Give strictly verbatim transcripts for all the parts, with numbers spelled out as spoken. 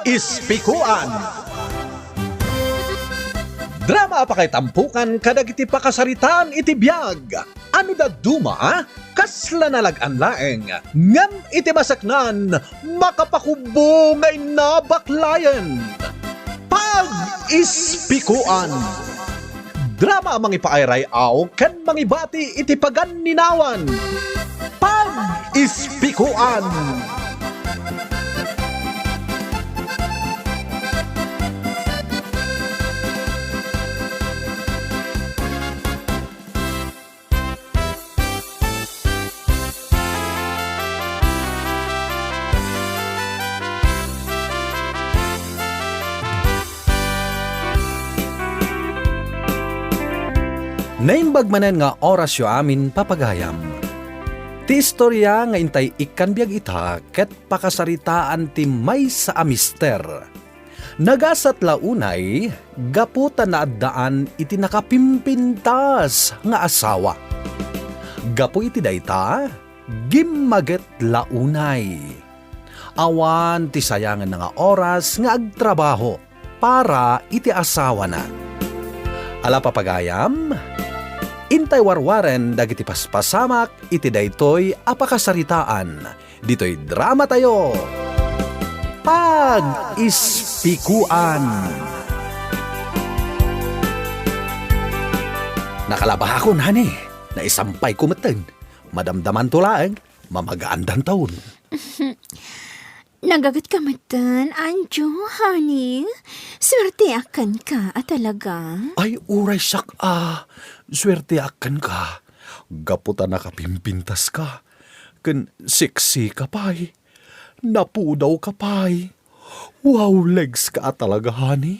Ispikuan. Drama a pakaitampukan kadagiti pakasaritaan iti biag. Ano dadduma, kasla nalag-an laeng, ngem iti masaknan, makapakubbo nga inna baklayen. Pag-ispikuan. Drama a mangipaayray-aw ken mangibati iti paganninawan. Pag-ispikuan. Naimbag manen nga orasyo amin, papagayam. Ti istoria nga intay ikkan biag ita ket pakasaritaan ti maysa a mister. Nagasat la unay gapu ta naaddaan iti nakapimpintas nga asawa. Gapu iti dayta, gimmaget la unay. Awan ti sayanganna nga oras nga agtrabaho para iti asawana. Ala, papagayam, intay warwaren dagiti paspasamak iti daytoy a pakasaritaan ditoy dramatayo, Pag-ispikuan. Nakalabakon, honey. Naisampayko metten. Madamdamanto laeng, mamagaandanton. Nagagetka metten, Anjo, honey. Suerteak kenka a talaga. Ay, uray siak a suerteak kenka. Gapu ta nakapimpintaska. Ken sexy ka pay. Napudaw ka pay. Wow, legs ka a talaga, honey.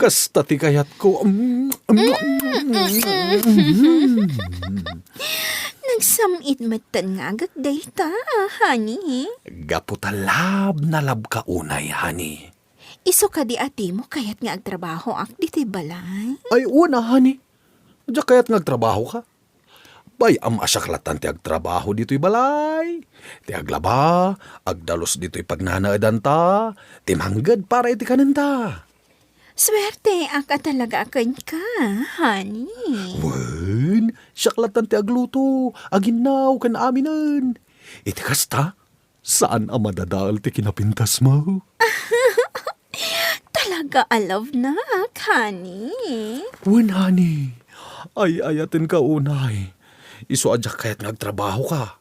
Kasta ti kayatko. Mm, mm, mm, mm. Nagsam-it metten nga agek dayta, honey. Gapu ta love na love ka unay, honey. Isu kadi a dimo kayat nga agtrabahoak ditoy balay? Ay, wen a, honey. Diak kayat nga agtrabahoka. Bay-am a siak lattan ti agtrabaho ditoy balay, ti aglaba, agdalus ditoy pagnanaedanta, ti mangged para iti kanenta. Suerteak a talaga a kenka, honey. Wen, siak lattan ti agluto, aginnaw, ken aminen. Iti kasta, saan a madadael ti kinapintasmo. Talaga a love nak, honey. Wen, honey. Ay-ayatenka unay. Isu a diak kayat nga agtrabahoka.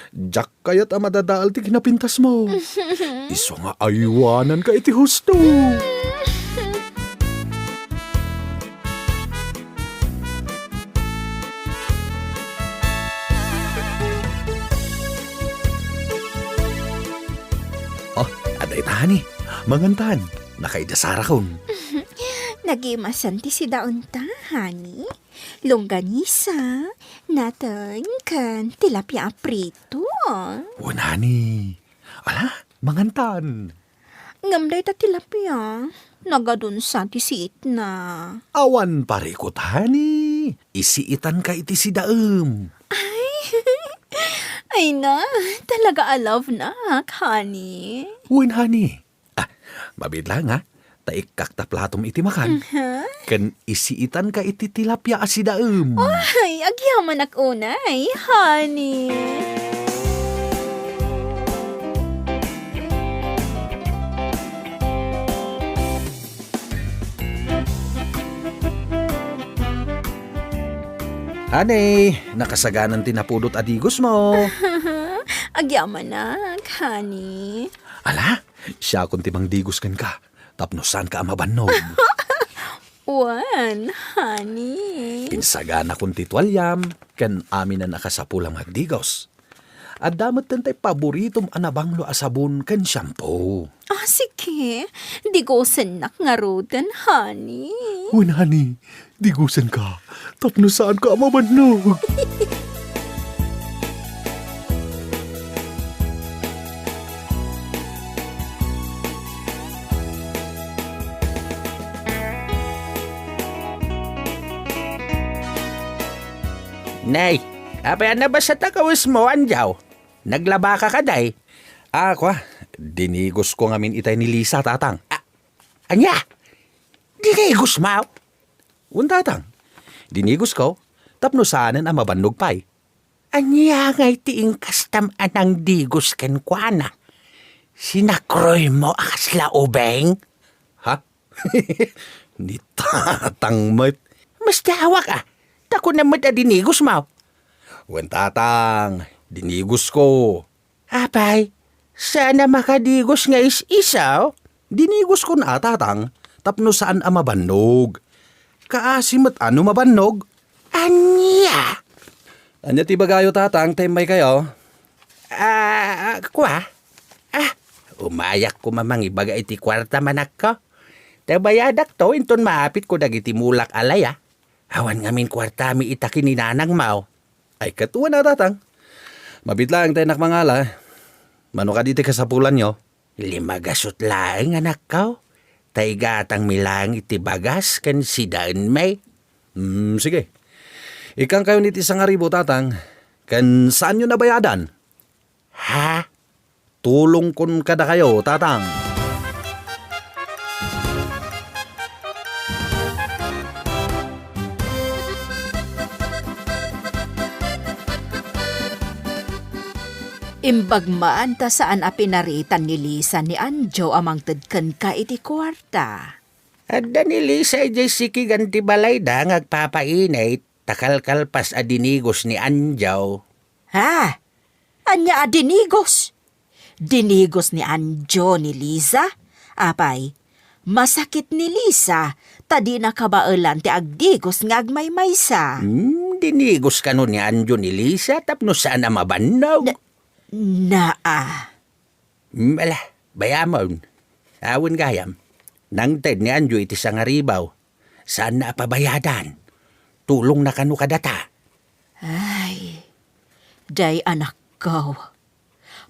Diak kayat a madadael ti kinapintasmo. Isu nga aywananka iti husto. Oh, adda ita, honey. Mangantan. Nakaiddasarakon. Nagimasan ti sidaonta, honey. Longganisa, nateng, ken tilapia a prito. Wen, honey. Ala, mangantan. Ngem dayta tilapia, nagadunsa ti siitna. Awan parikut, honey. Isiitanka iti sidaem. Ay, ay na, talaga a love nak, honey. Wen, honey. Ah, mabiit laeng, ha? Ta ikkak ta platom iti makan. Mhm. Ken isiitanka iti tilapia a sidaem. Ay, agyamanak unay, honey. Honey, nakasaganan ti napudot a digosmo. Agyamanak, honey. Ala, siakon ti mangdigos kenka, tapno saanka a mabannog. Wen, honey. Insaganakon ti tualiam, ken aminen a kasapulam nga agdigos. Adda metten tay paboritom a nabanglo a sabon ken shampoo. Ah, sige. Digosennak ngaruden, honey. Wen, honey. Digosenka. Tapno saanka a mabannog. Nay, apay a nabasa ta kawesmo, Anjaw? Naglabaka kadi? Ah, kua, Dinigosko ngamin itay ni Lisa, Tatang. A-, ania? Dinigosmo? Wen, Tatang. Dinigosko, tapno saanen a mabannog pay. Ania ngay ti inkastam a nangdigos kenkuana? Sinakroymo a kasla ubing? Ha? Ni Tatang met. Masdaawak a, ta kunam met a dinigosmo. Wen, Tatang, dinigosko. Apay, saan a makadigos nga is-isaw? Dinigoskon a, Tatang, tapno saan a mabannog. Kaasi met a no mabannog. Ania? Ania ti ibagayo, Tatang, ta immaykayo? Ah, kua? Ah, umayak koma mangibaga iti kuartam, anakko. Ta bayadakto inton maapitko dagiti mulak a laya. Awan ngamin kuartami ita ken ni nanangmo. Ay, ket wen a, Tatang. Mabiit laeng ta innak mangala. Mano kadi ti kasapulanyo? Lima gasut laeng, anakko. Ta igatangmi laeng iti bagas ken sidaenmi. Hmm, sige. Ikkankayon iti sangaribu, Tatang. Ken saanyon a bayadan? Ha? Tulongkon kadakayo, Tatang. Imbag man ta saan a pinaritan ni Lisa ni Anjo a mangted kenka iti kuarta. Adda ni Lisa idiay sikigan ti balayda nga agpapainit ta kalkalpas a dinigos ni Anjo. Ha? Ania a dinigos? Dinigos ni Anjo ni Lisa? Apay, masakit ni Lisa ta dina kabaelan ti agdigos nga agmaymaysa. Hmm, dinigos kano ni Anjo ni Lisa tapno saan a mabannog? Na-, naa. Hmm, ala, bayamon. Awan gayam. Nangted ni Anjo iti sangaribu. Saanna a pabayadan. Tulongna kano kadata. Ay, day anakko.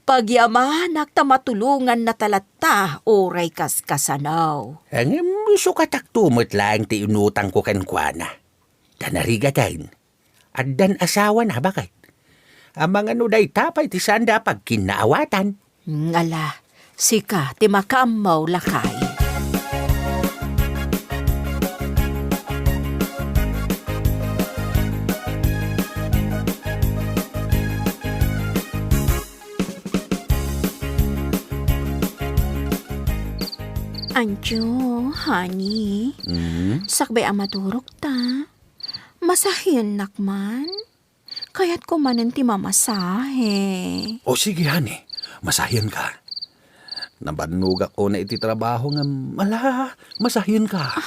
Pagyamanak ta matulonganna ta latta uray kaskasano. Ngem sukatakto met laeng ti inutangko kenkuana. Ta narigaten, addan asawana, baket. Amangan no dayta pay ti saanda a pagkinnaawatan. Ngala, sika ti makaammo, lakay. Anjo, honey. Mm? Sakbay a maturog ta. Masahiennak man. Kayatko manen ti mamasahe. O sige, honey. Masahienka. Nabannogak unay iti trabaho ngem, ala, masahienka.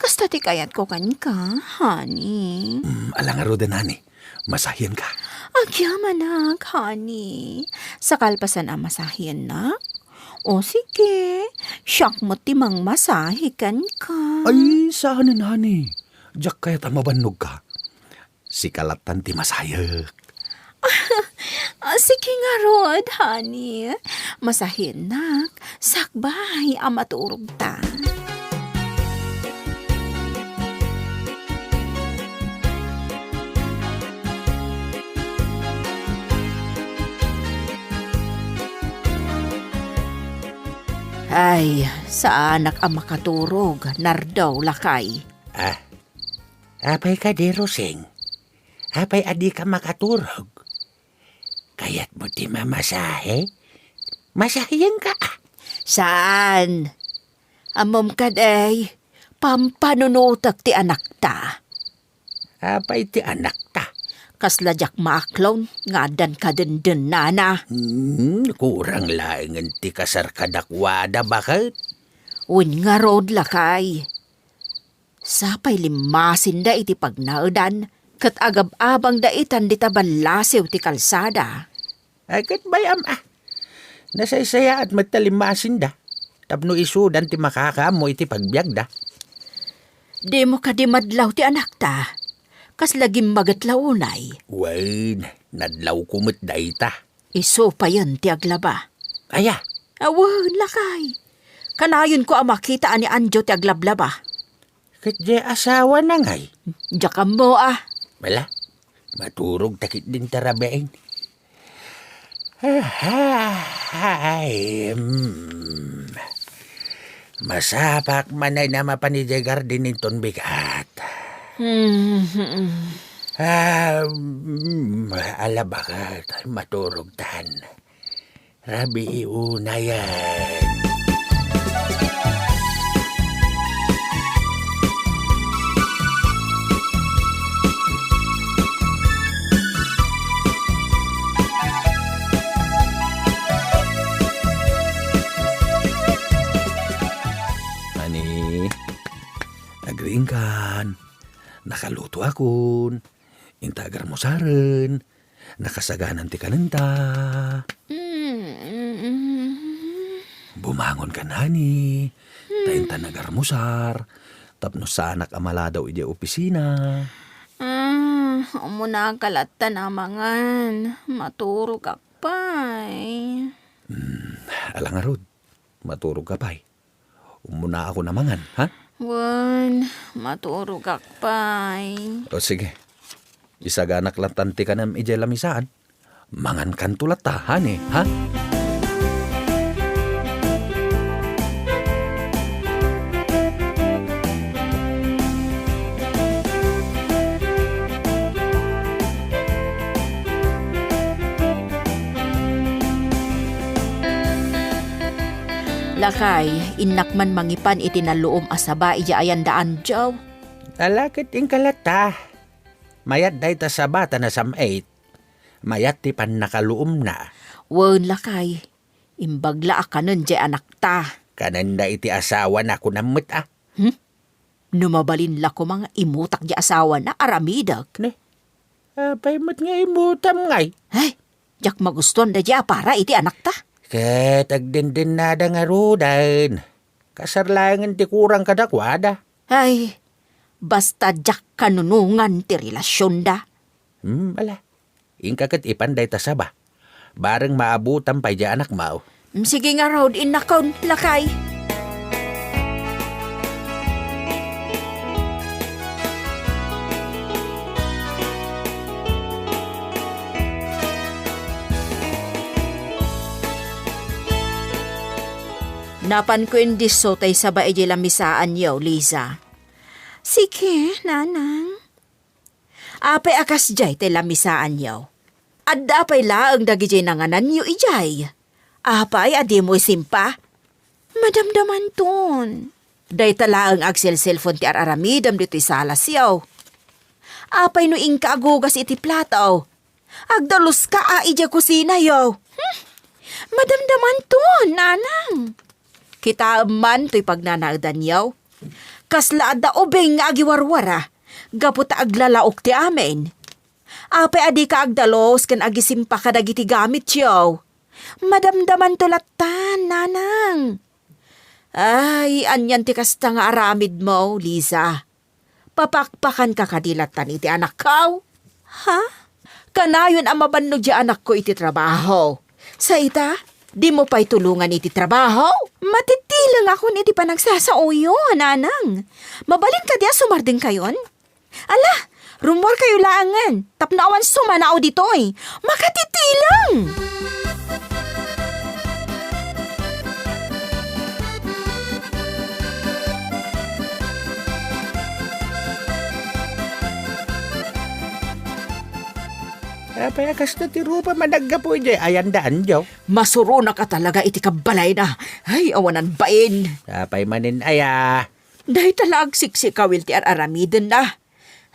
Kasta ti kayatko kenka, honey. Mm, ala ngaruden, honey. Masahienka. Agyamanak, honey. Sa kalpasan a masahiennak? O sige, siak met ti mangmasahe kenka. Ay, saanen, honey. Diak kayat a mabannogka. Sika lattan ti masahek. Ah, sige ngarud, honey. Masahiennak, sakbay a maturog ta. Ay, saanak a makaturog, Nardo, lakay. Ah, apay kadi, Rosing? Apay a dika makaturog? Kayatmo ti mamasahe? Masahienka, ah. Saan? Ammom kadi, pampanunotek ti anakta. Apay ti anakta? Kasla diak maaklon nga addan kadendennana. Hmm, kurang laengen ti kasar kadakuada, baket? Wen ngarud, lakay. Sapay limmasinda iti pagnaedan, ket agab-abangda itan dita ballasiw ti kalsada. Ay, ket bay-am a. Nasaysayaat met ta limmasinda, tapno isudan ti makakaammo iti pagbiagda. Dimo kadi madlaw ti anakta? Kasla gimmaget la unay? Wen, nadlawko met dayta. Isu payen ti aglaba. Aya? Awen, lakay. Kanayonko a makita a ni Anjo ti aglablaba. Ket diay asawana ngay? Diak ammo a. Bala, maturog ta ketdin ta rabiin. Ay, mm. Masapak manen a mapan idiay garden inton bigat. Hmm. Ah, mm, ala baket, maturogtan. Rabii unayen. Ani, agriingkan. Nakalutoakon. Inta agarmusaren. Nakasaganan ti kanenta. Mm. Bumangonkan, honey. Ta inta agarmusar. Tapno saanak a maladaw idiay opisina. Ah, ummunaka latta a mangan. Maturogak pay. Hmm, ala ngarud. Maturogka pay. Ummunaakon a mangan, ha? Wen, maturogak pay. O, sige. Isaganak lattan ti kanem idiay lamisaan. Mangankanto latta, honey, ha? Lakay, innak man mangipan iti nalluom a saba idiay ayandaandiaw. Ala ket inka latta. Mayat dayta saba ta nasam-it. Mayat ti pannakaluomna. Wen, lakay. Imbag la a kanen diay anakta. Kanenda iti asawana, kunam met a. Hmm? No mabalin la koma nga imutak diay asawana, aramidek. Ne? Apay met nga imutam ngay? Ay, diak magustuan daydiay a para iti anakta. Ket agdendennada ngaruden. Kasar laengen ti kurang kadakuada. Ay, basta diak kanunongan ti relasionda. Hmm, ala. Inka ket ipan dayta saba. Bareng maabutam pay diay anakmo. Mm, sige ngarud, innakon, lakay. Napanko indisso tay saba idiay lamisaanyo, Liza. Sige, nanang. Apay a kasdiay ti lamisaanyo? Adda pay laeng dagidiay nangananyo idiay? Apay a dimo isimpa? Madamdamanton. Dayta laeng agselselfon ti ar-aramidem ditoy salasyo. Apay no inka agugas iti plato? Agdaluska a idiay kusinayo. Hmm? Madamdamanton, nanang. Kitaem man toy pagnanaedanyo. Kasla adda ubing nga agiwarwara, gapu ta aglalaok ti amin. Apay a dika agdalus ken agisimpa kadagiti gamityo? Madamdamanto lattan, nanang. Ay, anian ti kasta nga aramidmo, Liza? Papakpakanka kadi lattan iti anakko? Ha? Kanayon a mabannog diay anakko iti trabaho. Sa ita, dimo pay tulongan iti trabaho? Matitilengakon iti panagsasaoyo, nanang. Mabalin kadi a sumardengkayon? Ala, rummuarkayo laengen tapno awan sumanao ditoy. Makatitileng! Apay a kasta ti rupa managgapu idiay ayandaanyo? Masuronak a talaga iti kabbalayna. Ay, awanan bain. Apay manen aya? Dayta la agsiksikawil ti ar-aramidenna.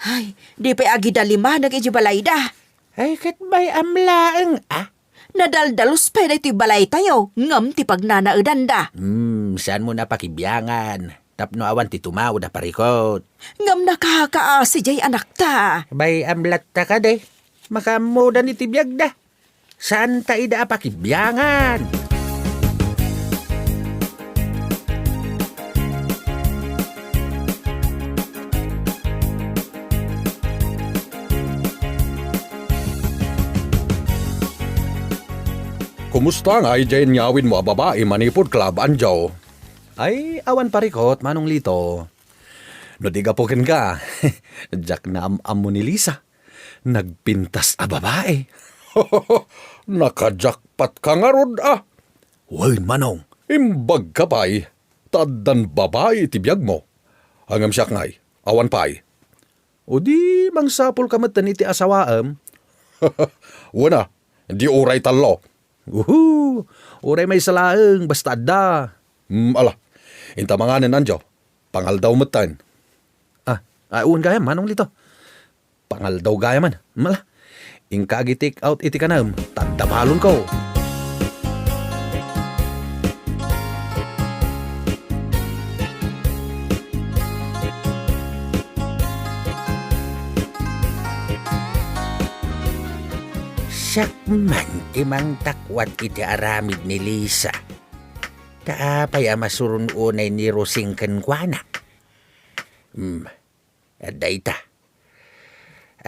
Ay, di pay agidalimanek iti balayda. Ay, ket bay-am laeng, a? Nadaldalus pay daytoy balaytayo, ngem ti pagnanaedanda. Hmm, saanmo a pakibiangan, tapno awan ti tumawod a parikut. Ngem nakakaasi diay anakta. Bay-am latta kadi, makaammodan iti biagda. Saanta ida a pakibiangan. Kumusta ngay diay inyawidmo a babai manipud club, Anjo? Ay, awan parikut, Manong Lito. No di gapu kenka, diak naam-ammo ni Lisa. Nagpintas a babai. Naka-jackpot Nagpatpat ka ngarud a? Wen, Manong. Imbagka pay, ta addan babai iti biagmo. Ngem siak ngay, awan pay. O di mangsapulka metten iti asawaem? Wen a, di uray tallo. Uhu, uray maysa laeng, basta adda. Mm, ala, inta manganen, Anjo. Pangaldaw metten. Ah, ah, wen gayam, Manong Lito. Pangaldaw gayam man. Mm, ala, inka agi take out iti kanaem, ta adda balonko. Siak man ti mangtakwat iti aramid ni Lisa. Ta apay a masuron unay ni Rosing kenkuana? Hmm, adda ita.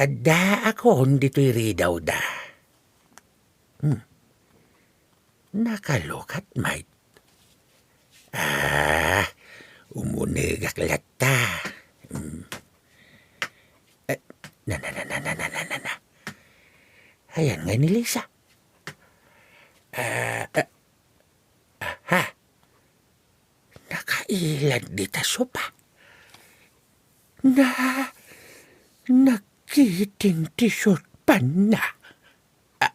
Addaakon ditoy ridawda. Hmm. Nakalukat met. Ah, umunegak latta. Hmm. Eh, na, na, na. Ayan ngay ni Lisa. Ah, ah, aha. Nakailad dita sopa. Na, nagkiting ti short pant na. Ah,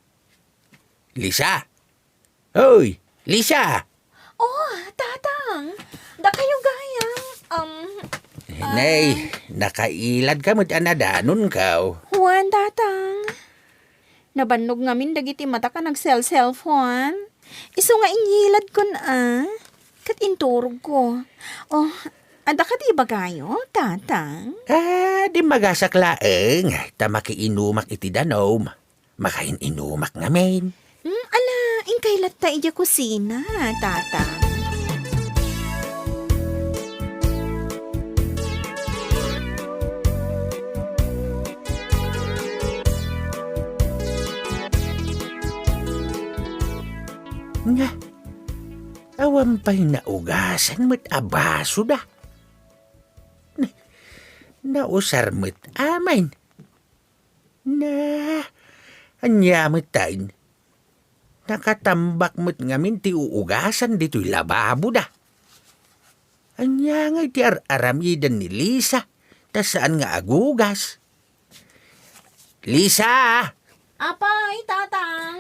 Lisa? Hoy, Lisa! Oh, Tatang! Dakayo gayam, um, Nay, ah, nakailadka met a nadanonko. Wen, Tatang. Nabannog ngamin dagiti matak a nagselselpon. Isu nga inyiladkon a, ket inturogko. Oh, adda kadi ibagayo, Tatang? Ah, dimmagasak laeng, ta makiinumak iti danum. Makain-inumak ngamin. Hmm, ala, inkay latta idiay kusina, Tatang. Nga, awan pay naugasan met a basoda. Na-, nausar met amin. Na, ania met tayen? Nakatambak met ngamin ti uugasan ditoy lababoda. Ania ngay ti ar-aramiden ni Lisa ta saan nga agugas? Lisa! Apay, Tatang?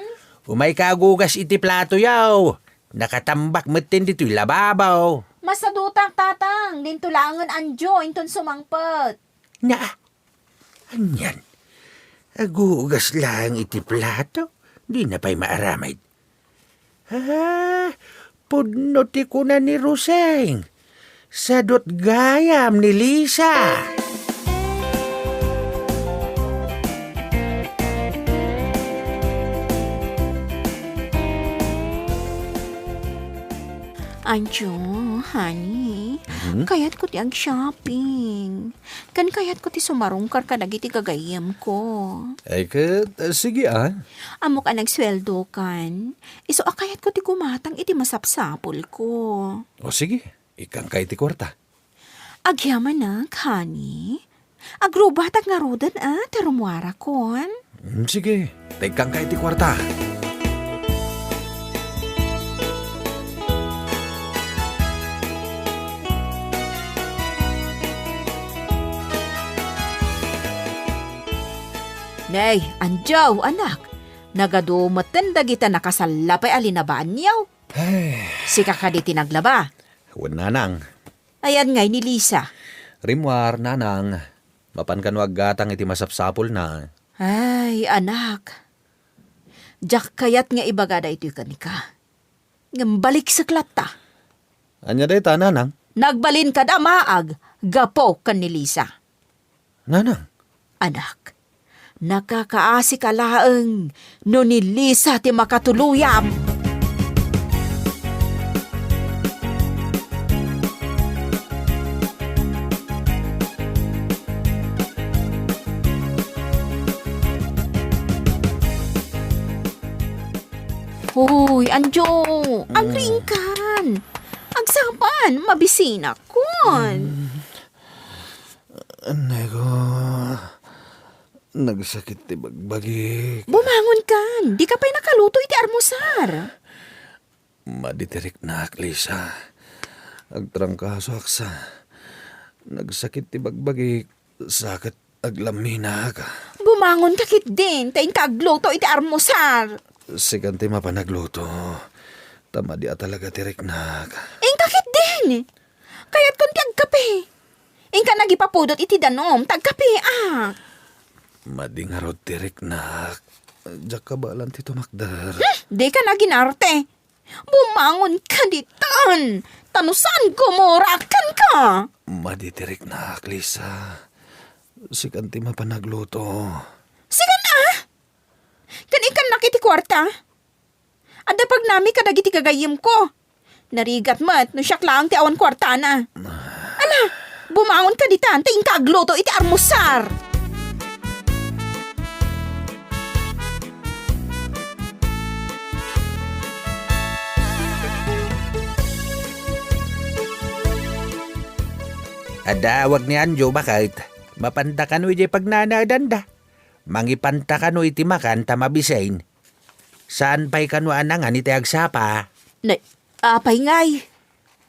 Umayka agugas iti platoyo. Nakatambak metten ditoy lababo. Masadutak, Tatang. Dinto laengen Anjo, inton sumangpet. Na, anian? Agugas laeng iti plato, dina pay maaramid. Ah, pudno ti kuna ni Roseng. Sadut gayam ni Lisa. Anjo, honey, Mhm. Kayatko ti ag-shopping. Ken kayatko ti sumarungkar kadagiti gagayyemko. Ay, ket, ah, sige, ah. Ammok a nagsueldokan. Isu a kayatko ti gumatang iti masapsapulko. O, sige. Ikkangka iti kuarta. Agyamanak, honey. Agrubatak ngaruden a ta rummuarakon. Mm, sige, ta ikkangka iti kuarta. Nay, Anjo, anak. Nagadu metten dagita nakasalla pay a linabaanyo. Ay. Sika kadi ti naglaba? Wen, nanang. Ayan ngay ni Lisa? Rimmuar, nanang. Mapan kano aggatang iti masapsapulna. Ay, anak. Diak kayat nga ibaga daytoy kenka. Ngem baliksek latta. Ania dayta, nanang? Nagbalin kada maag gapu ken ni Lisa. Nanang. Anak, nakakaasika laeng no ni Lisa ti makatuluyam. Hoy, Anjo, Mm. agriingkan. Agsapa, mabisinakon. Mm. Nego. Nagsakit ti bagbagik. Bumangon kan. Dika pay nakaluto iti armusar. Madi ti riknak, Lisa. Agtrangkasoak sa. Nagsakit ti bagbagik. Sa ket aglamminak. Bumangon ka ketdin, ta inka agluto iti armusar. Sikan ti mapan agluto. Ta madi a talaga ti riknak. Inka ketdin. Kayatkon ti agkape. Inka nagipapudot iti danum, ta agkapeak. Madi ngarud ti riknak. Diak kabaelan ti tumakder. Hmm, dika nagin-arte. Bumangon ka ditan, ta no saan gumurakan ka. Madi ti riknak, Lisa. Sikan ti mapan agluto. Sikan a? Ken ikannak iti kuarta? Adda pagnami kadagiti gagayyemko. Narigat met no siak laeng ti awan kuartana. Ala, bumangon ka ditan, ta inka agluto iti armusar. Adda awag ni Anjo, baket. Mapanta kano idiay pagnanaedanda. Mangipanta kano iti makan ta mabisin. Saan pay kano a nangan iti agsapa? Nay, apay ngay?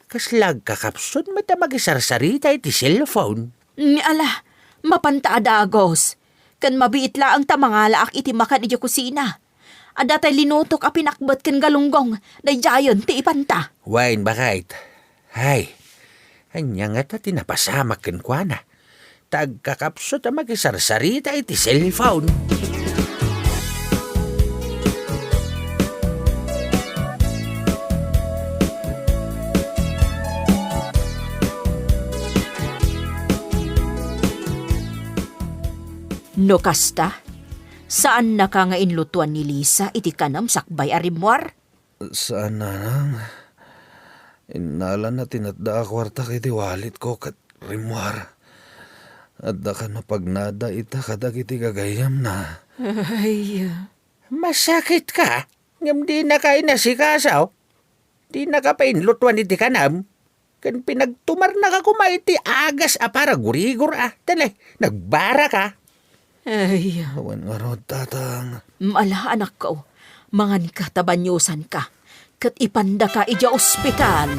Kasla agkakapsut met a makisarsarita iti cellphone. Ni ala, mapanta a dagus. Ken mabiit laeng ta mangalaak iti makan idiay kusina. Adda tay linutok a pinakbet ken galunggong, daydiayen ti ipanta. Wen, baket. Ay, ania ngata ti napasamak kenkuana? Ta agkakapsut a makisarsarita iti cellphone. No kasta, saannaka nga inlutuan ni Lisa iti kanam sakbay a rimmuar? Saan, nanang. Innalana ti natda a kuartak iti walitko ket rimmuar. Adda kano pagnada ita kadagiti gagayyemna. Ay. Masakitka, ngem dinaka inasikaso. Dinaka pay inlutuan iti kanam. Ken pinagtumarnaka koma iti agas a paragurigor a. Dali, nagbaraka. Ay. Awan ngarud, tatang. Ala, anakko, manganka ta baniosanka, ket ipandaka idiay ospital.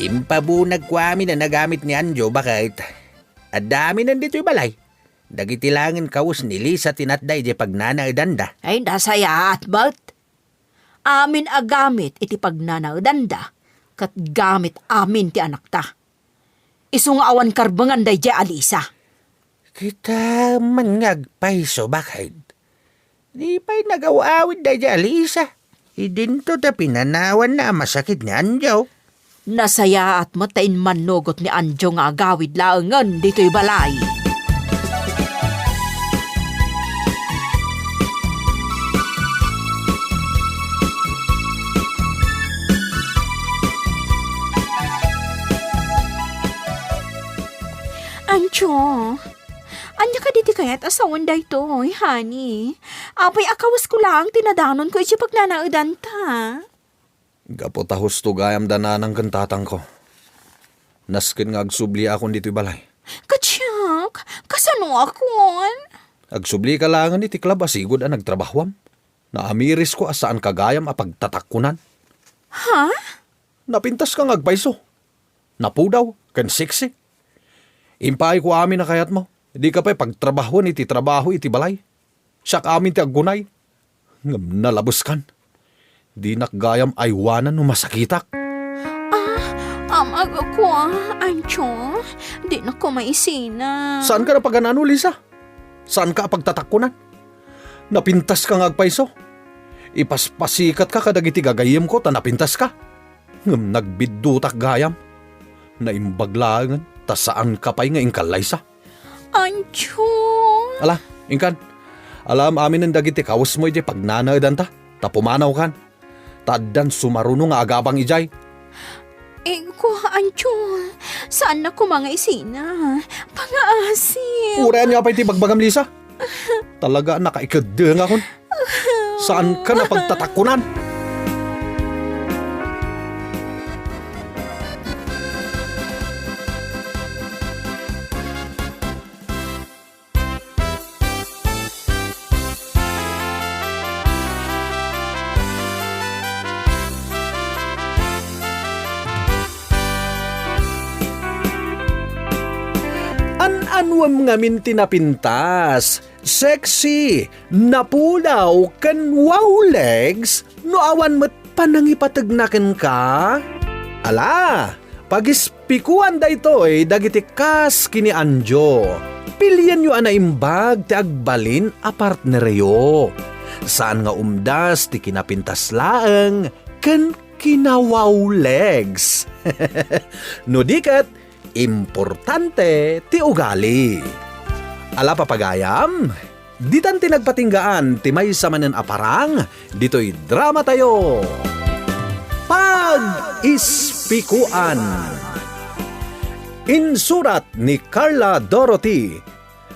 Impabunagko amin a nagamit ni Anjo, baket. Adda aminen ditoy balay. Dagiti laengen kawes ni Lisa ti natda idiay pagnanaedanda. Ay, nasayaat met. Amin a gamit iti pagnanaedanda, ket gamit amin ti anakta. Isu nga awan karbengan daydiay a Lisa. Kita man nga agpayso, baket. Di pay nagaw-awid daydiay a Lisa. Idinto ta pinanawanna a masakit ni Anjo. Nasayaat met ta immannugot ni Anjo nga agawid laengen ditoy balay. Anjo, ania kadi ti kayat a sawen daytoy, honey? Apay a kawesko laeng ti nadanonko iti pagnanaedanta? Gapu ta husto gayam da nanang ken tatangko. Nasken nga agsubliakon ditoy balay. Kadiak, kasanoakon? Agsublika laengen iti club a sigud a nagtrabahuam. Naamirisko a saanka gayam a pagtatakkonan. Ha? Napintaska nga agpayso. Napudaw ken sexy. Impaayko amin a kayatmo. Dika pay pagtrabahoen iti trabaho iti balay. Siak amin ti aggunay. Ngem nalabeskan. Dinak gayam aywanan no masakitak. Ah, amagko, ah, Ancho. Dinakko maisina. Saanka napagan-ano, Lisa? Saanka a pagtatakkonan? Napintaska nga agpayso. Ipaspasikatka kadagiti gagayyemko ta napintaska. Ngem nagbiddutak gayam. Naimbag laengen ta saanka pay nga inkallaysa. Ancho. Ala, inkan. Alam aminen dagiti kawesmo idiay pagnanaedanta, ta pumanawkan. Ta addan sumaruno nga agabang idiay. Iko, Ancho. Saannak koma nga isina. Pangaasi. Uray ania pay ti bagbagam, Lisa? Talaga, nakaikeddengakon. Saankan a pagtatakunan. An-anuem ngamin ti napintas, sexy, napulaw, ken wow legs, no awan met panangipategna kenka? Ala, pagispikuan daytoy dagiti kas ken ni Anjo. Pilienyo a naimbag ti agbalin a partneryo. Saan nga umdas ti kinapintas laeng ken kina-wow legs. No di ket, importante ti ugali. Ala, papagayam, ditan ti nagpatinggaan ti maysa manen a parang ditoy dramatayo. Pag-ispikuan. Insurat ni Carla Dorothy.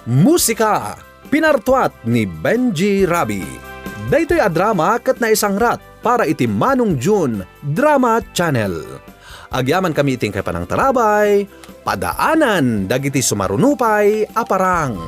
Musika, pinartuat ni Benji Rabi. Daytoy a drama ket naisangrat para iti Manong June Drama Channel. Agyamankami iti inkay panangtarabay, padaanan dagiti sumaruno pay a parang.